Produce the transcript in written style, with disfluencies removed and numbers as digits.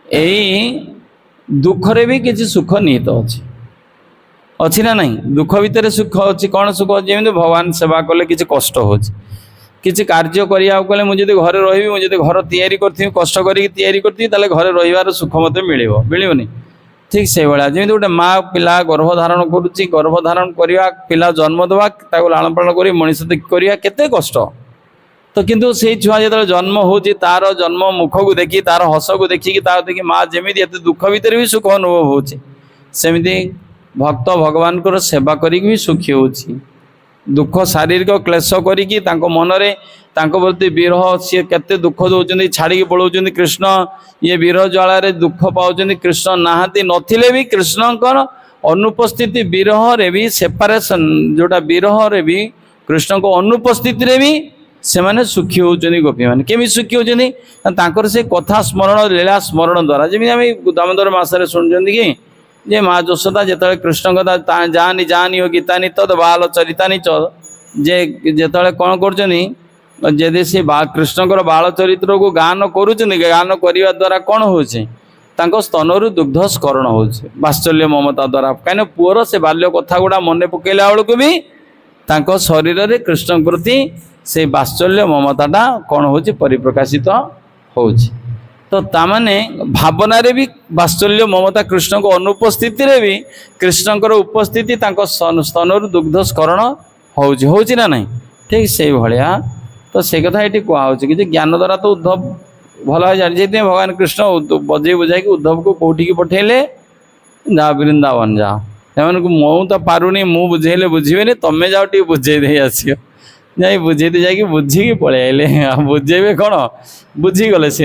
ଏଇ ଦୁଃଖରେ ବି କିଛି ସୁଖ ନିହିତ ଅଛି, ଅଛି ନା ନାହିଁ? ଦୁଃଖ ଭିତରେ ସୁଖ ଅଛି। କ'ଣ ସୁଖ ଅଛି? ଯେମିତି ଭଗବାନ ସେବା କଲେ କିଛି କଷ୍ଟ ହେଉଛି, କିଛି କାର୍ଯ୍ୟ କରିବାକୁ ଗଲେ ମୁଁ ଯଦି ଘରେ ରହିବି, ମୁଁ ଯଦି ଘର ତିଆରି କରିଥିବି, କଷ୍ଟ କରିକି ତିଆରି କରିଥିବି, ତାହେଲେ ଘରେ ରହିବାର ସୁଖ ମୋତେ ମିଳିବ, ମିଳିବନି? ଠିକ୍ ସେଇଭଳିଆ ଯେମିତି ଗୋଟେ ମା ପିଲା ଗର୍ଭ ଧାରଣ କରୁଛି, ଗର୍ଭ ଧାରଣ କରିବା, ପିଲା ଜନ୍ମ ଦେବା, ତାକୁ ଲାଳନ ପାଳନ କରି ମଣିଷ କରିବା କେତେ କଷ୍ଟ। ତ କିନ୍ତୁ ସେଇ ଛୁଆ ଯେତେବେଳେ ଜନ୍ମ ହେଉଛି, ତାର ଜନ୍ମ ମୁଖକୁ ଦେଖି, ତାର ହସକୁ ଦେଖିକି, ତାର ଦେଖି ମା ଯେମିତି ଏତେ ଦୁଃଖ ଭିତରେ ବି ସୁଖ ଅନୁଭବ ହେଉଛି, ସେମିତି ଭକ୍ତ ଭଗବାନଙ୍କର ସେବା କରିକି ବି ସୁଖୀ ହେଉଛି। ଦୁଃଖ ଶାରୀରିକ କ୍ଲେଶ କରିକି ତାଙ୍କ ମନରେ ତାଙ୍କ ପ୍ରତି ବିରହ, ସିଏ କେତେ ଦୁଃଖ ଦେଉଛନ୍ତି, ଛାଡ଼ିକି ପଳାଉଛନ୍ତି କୃଷ୍ଣ, ଇଏ ବିରହ ଜ୍ୱାଳାରେ ଦୁଃଖ ପାଉଛନ୍ତି, କୃଷ୍ଣ ନାହାନ୍ତି, ନଥିଲେ ବି କୃଷ୍ଣଙ୍କର ଅନୁପସ୍ଥିତି ବିରହରେ ବି, ସେପାରେସନ୍ ଯେଉଁଟା ବିରହରେ ବି, କୃଷ୍ଣଙ୍କ ଅନୁପସ୍ଥିତିରେ ବି ସେମାନେ ସୁଖୀ ହେଉଛନ୍ତି। ଗୋପୀମାନେ କେମିତି ସୁଖୀ ହେଉଛନ୍ତି? ନା ତାଙ୍କର ସେ କଥା ସ୍ମରଣ, ଲୀଳା ସ୍ମରଣ ଦ୍ୱାରା। ଯେମିତି ଆମେ ଦାମୋଦର ମାସରେ ଶୁଣୁଛନ୍ତି କି ଯେ ମା ଯଶୋଦା ଯେତେବେଳେ କୃଷ୍ଣଙ୍କ କଥା ଯାନି ଯାନି ଓ ଗୀତାନି ତଦ୍ ବାଲ ଚରିତାନି ଚ, ଯେ ଯେତେବେଳେ କ'ଣ କରୁଛନ୍ତି, ଯଦି ସେ ବା କୃଷ୍ଣଙ୍କର ବାଳ ଚରିତ୍ରକୁ ଗାନ କରୁଛନ୍ତି, ଗାନ କରିବା ଦ୍ୱାରା କ'ଣ ହେଉଛି? ତାଙ୍କ ସ୍ତନରୁ ଦୁଗ୍ଧ ସ୍ଖଳନ ହେଉଛି ବାତ୍ସଲ୍ୟ ମମତା ଦ୍ୱାରା। କାହିଁକିନା ପୁଅର ସେ ବାଲ୍ୟ କଥା ଗୁଡ଼ା ମନେ ପକେଇଲା ବେଳକୁ ବି ତାଙ୍କ ଶରୀରରେ କୃଷ୍ଣଙ୍କ ପ୍ରତି ସେଇ ବାତ୍ସଲ୍ୟ ମମତାଟା କ'ଣ ହେଉଛି? ପରିପ୍ରକାଶିତ ହେଉଛି। ତ ତାମାନେ ଭାବନାରେ ବି ବାତ୍ସଲ୍ୟ ମମତା, କୃଷ୍ଣଙ୍କ ଅନୁପସ୍ଥିତିରେ ବି କୃଷ୍ଣଙ୍କର ଉପସ୍ଥିତି ତାଙ୍କ ସ୍ତନରୁ ଦୁଗ୍ଧ ସ୍ଖଳନ ହେଉଛି, ହେଉଛି ନା ନାହିଁ? ଠିକ୍ ସେଇଭଳିଆ ତ ସେ କଥା ଏଠି କୁହାହେଉଛି କି ଯେ ଜ୍ଞାନ ଦ୍ୱାରା ତ ଉଦ୍ଧବ ଭଲ ଭାବେ ଜାଣି। ସେଥିପାଇଁ ଭଗବାନ କୃଷ୍ଣ ବଜେଇ ବୁଝାଇକି ଉଦ୍ଧବକୁ କୋଉଠିକି ପଠେଇଲେ? ଯା ବୃନ୍ଦାବନ ଯାଅ, ସେମାନଙ୍କୁ ମୁଁ ତ ପାରୁନି, ମୁଁ ବୁଝେଇଲେ ବୁଝିବେନି, ତମେ ଯାଅ ଟିକେ ବୁଝେଇ ଦେଇ ଆସିବ। ଯାଇ ବୁଝେଇ ଦେଇ ଯାଇକି ବୁଝିକି ପଳେଇ ଆଇଲେ। ଆଉ ବୁଝେଇବେ କ'ଣ, ବୁଝିଗଲେ ସେ।